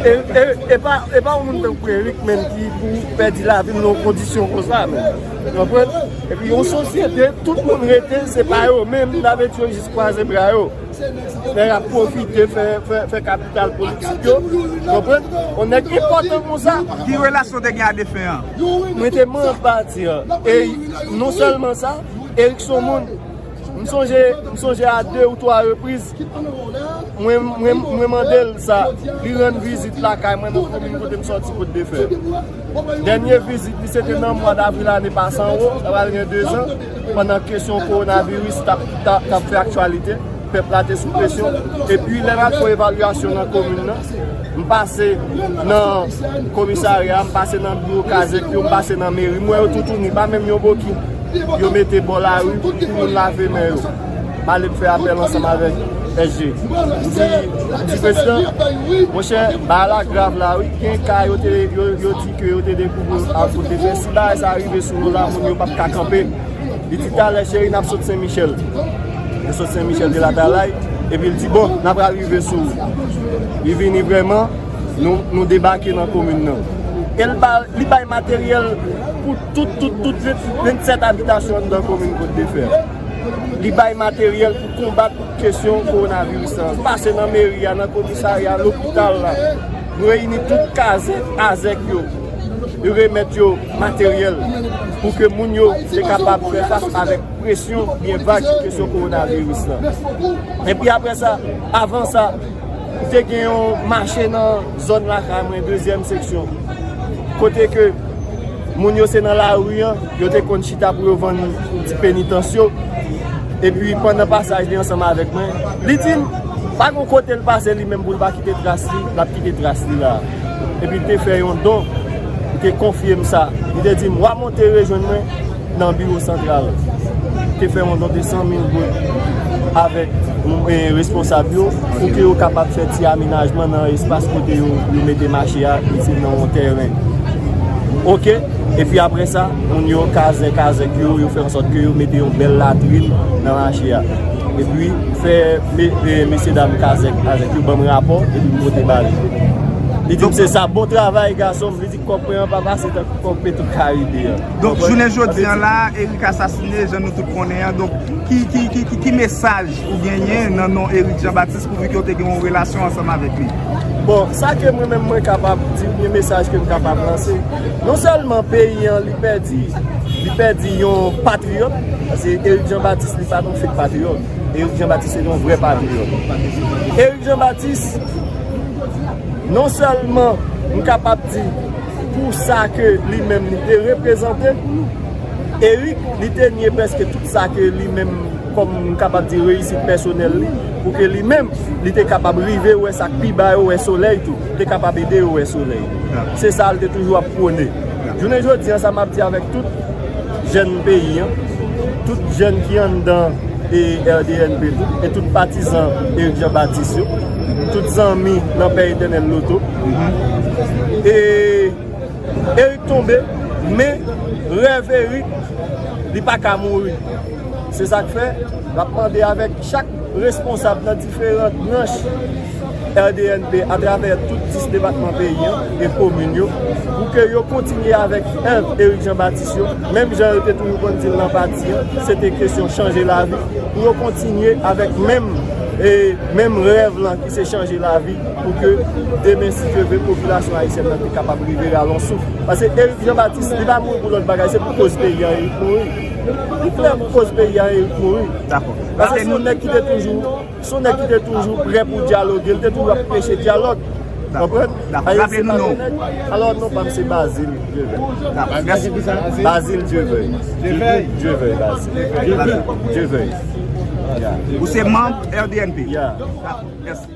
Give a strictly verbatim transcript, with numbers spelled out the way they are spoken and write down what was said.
E, e, e pa, e pa yon moun tankou Eric menm ki pou pèdi lavi l nan yon kondisyon konsa menm. Ou konprann? Epi yon sosyete, tout moun rete, se pa yo menm, n avèti yo jis kwaze bra yo. Nèg ap pwofite fè, fè, fè kapital politik yo. Ou konprann? Yon nèg enpòtan konsa. Ki relasyon te gen a defen an? Mwen te manm pati an. E non sèlman sa, Eric se yon moun M sonje, m sonje a de ou twa repriz, mwen, mwen, mwen mande l sa. Li rann vizit lakay mwen nan komin kote m sòti Kote de Fè. Dènye vizit li se te nan mwa davril ane pase an wo, sa pral gen de zan, pandan kesyon kowonaviris t ap, t ap, t ap fè aktyalite, pèp la te sou presyon. Epi lè n al fè evalyasyon nan komin nan, m pase nan komisarya, m pase nan biwo kazèk yo, m pase nan meri, m wè yo toutouni, pa menm yon bokin. Yo mete bò lari pou moun lave men yo. Ale m fè apèl ansanm avèk S G. M di, m di prezidan, monchè, bagay la grav la wi. Gen ka yo te, yo, yo di ke yo te dekouvri a Kote de Fè. Si bagay sa rive sou nou la, moun yo p ap ka kanpe. Li di talè cheri n ap sot Sen Michèl. Yo sot Sen Michèl de Latalay. Epi l di bon, n ap rive sou ou. Li vini vrèman, nou, nou debake nan komin nan. E l ba, li bay materyèl pou tout, tout, tout vennsèt abitasyon anndan komin Kote de Fè. Li bay materyèl pou konbat kesyon kowonaviris lan. Pase nan meri a, nan komisarya, lopital la. Nou reyini tout kazèk, azèk yo. Yo remèt yo materyèl pou ke moun yo te kapab fè fas avèk presyon byen vag sou kesyon kowonaviris lan. Epi apre sa, avan sa, te gen yon mache nan zòn lakay mwen, dezyèm seksyon, kote ke moun yo se nan lari an, yo te konn chita pou yo vann ti penitans yo. Epi pandan pasaj li ansanm avèk mwen, li di m, pa gen kote l pase li menm pou l pa kite tras li, l ap kite tras li la. Epi l te fè yon don, li te konfye m sa. Li te di m, w a monte rejwenn mwen nan biwo santral. Te fè yon don de san mil goud avèk, eh, responsab yo pou ke yo kapab fè ti amenajman nan espas kote yo, yo mete mache a, isit nan yon tèren. Oke? Epi apre sa, moun yo, kazèk, kazèk yo, yo fè ansòt ke yo mete yon bèl latrin nan mache a. Epi fè me-, eh, mesye dam kazèk, kazèk yo ban m rapò, epi m pote ba li. Li di m se sa, bon travay gason m, li di kòb mwen an pa pase tankou kòb Petro Karibe an. Donk, jounen jodi an la, Eric asasine, jan nou tout konnen an. Donk, ki, ki, ki, ki, ki mesaj ou genyen nan non Eric Jean Baptiste, pouvi ke w te gen yon relasyon ansanm avèk li? Bon, sa ke mwen menm mwen kapab di, oubyen mesaj ke m kapab lanse, non sèlman peyi an li pèdi, li pèdi yon patriyòt, paske Eric Jean Baptiste li pa t yon fake patriyòt. Eric Jean Baptiste se yon vrè patriyòt. Eric Jean Baptiste, non sèlman m kapab di pou sa ke li menm li te reprezante, Eric, li te nye prèske tout sa ke li menm, kòm m kapab di, reyisit pèsonèl li, pou ke li menm, li te kapab rive wè sa k pi ba yo wè solèy tou, li te kapab ede yo wè solèy. Se sa l te toujou ap pwone. Jounen jodi an, sa m ap di avèk tout jèn peyi an, tout jèn ki anndan e R D N P tou, e tout patizan Eric Jean Baptiste yo, tout zanmi nan Pè Etènèl Loto. E Eric tonbe, men rèv Eric, li pa ka mouri. Se sa k fè, n ap mande avèk chak responsab nan diferan branch R D N P atravè tout dis depatman peyi an e komin yo, pou ke yo kontinye avèk èv Eric Jean Baptiste yo, menm jan yo te toujou konn di l nan pati an, se te kesyon chanje lavi, pou yo kontinye avèk menm, e, menm rèv lan ki se chanje lavi, pou ke demen, si Dye vle, popilasyon ayisyèn nan te kapab rive rale yon souf. Paske Eric Jean Baptiste, li pa mouri pou lòt bagay, se pou koz peyi an Eric mouri. Li klè pou koz peyi an Eric mouri. Dakò. Paske se yon nèg ki te toujou, se yon nèg ki te toujou prè pou dyaloge, li te toujou ap preche dyalòg. Konprann? Dakò. Raple nou non. Alò, non pa m se Bazil Dieuveil. Dakò. Mèsi. Bazil Dieuveil. Dieuveil. Dieuveil, Bazil. Dieuveil. Dieuveil. Yeah. Ou se manm R D N P? Yeah. Dakò. Mèsi.